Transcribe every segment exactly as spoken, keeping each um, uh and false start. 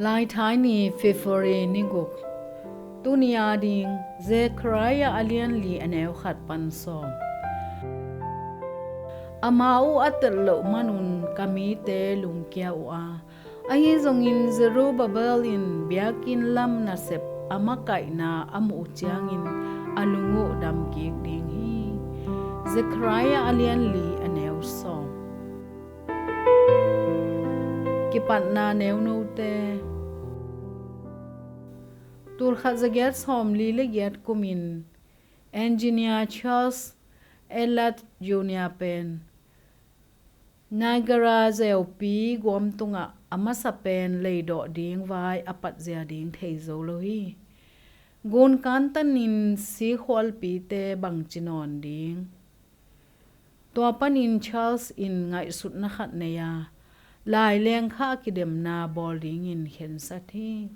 Laithai ni, February ni guk. Tuni a ding, Zekhariah a lian li a neu khat pan sawm. Amau a tel loh manun ka mite lungkia uh a, ahi zongin Zerubbabel in biakinn lam nasep a makaihna a muh uh ciangin a lung uh damkik ding hi. Zekhariah a lian li a neu sawm. Kipatna neunote. Tulkhat zagiat sawm li le giat kumin Engineer Charles Elliot Junior pen Niagara zeupi guam tungah a masa pen leidawh ding vai a patzia ding thei zo lo hi. Gun kantanin sikhualpite bangci nawn ding. Tua panin Charles in ngaihsutna khat nei a, laileng kha a kidemna bawl dingin khensat hi.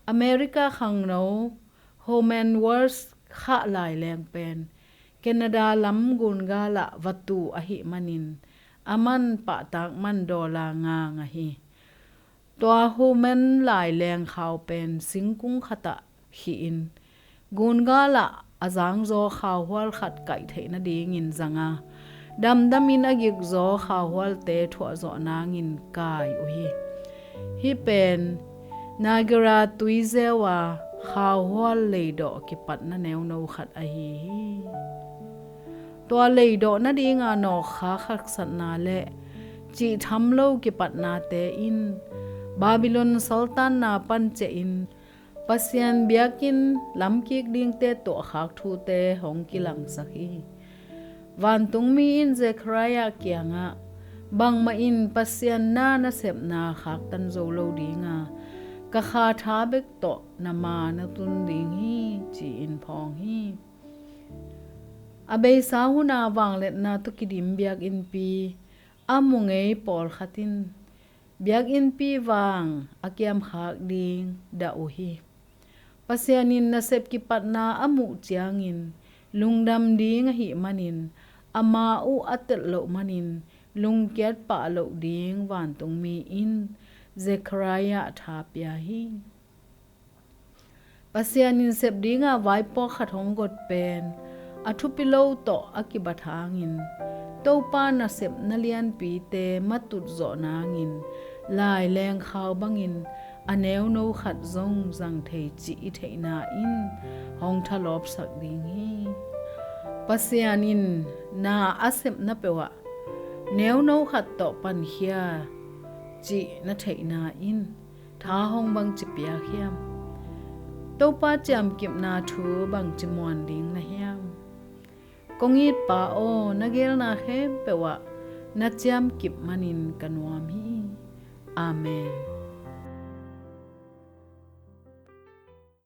America khangno Homan Ward kha laileng pen Canada lam gun galah va tu ahih manin a man pahtak man dollar nga ngah hi. Tua Homan laileng khau pen singkung khatah khih in gun galah a zangzaw khauhual khat kaih theih nadingin zang a, damdamin a gikzaw khauhualte thuahzawh nangin kai uh hi. Hih pen Niagara tuizeu a khauhual leidawh kipatna neuno khat ahi hi. Tua leidawh nadinga nawkkha khaksatna le cihtham lo kipatnate in Babylon saltanna pan ciahin Pasian biakinn lamkik dingte tuahkhak thute hong kilangsak hi. Vantungmi in Zekhariah kiangah, bangmah in Pasian na nasepna khaktan zo lo dinga, ka kha tha bek tawh na ma na tun ding hi, ci-in phawng hi. A beisa huna vangliatna tawh kidim biakinnpi a mu ngei pawlkhat in biakinnpi vang a kiamkhak ding dah uh hi. Pasian in nasep kipatna a muh ciangin lungdam ding ahih manin, ama uh a telh loh manin lungkiat pah loh ding vantungmi in Zekhariah tha pia hi. Pasian in sep dinga vaipuak khat hong got pen a thupi lo tawh a kibat hangin Topa nasepna lianpite matut zawh nangin laileng khau bangin a neuno khat zong zang thei cih i theihna in hong thalawpsak ding hi. Pasian in na a sepna peuhah neuno khat tawh pankhia cih na theihna in tha hong bangci piak hiam? Topa ciamkipna thu bangci muan ding na hiam? Kong it Pa aw, na geelna khempeuh ah na ciamkip manin ka nuam hi. Amen.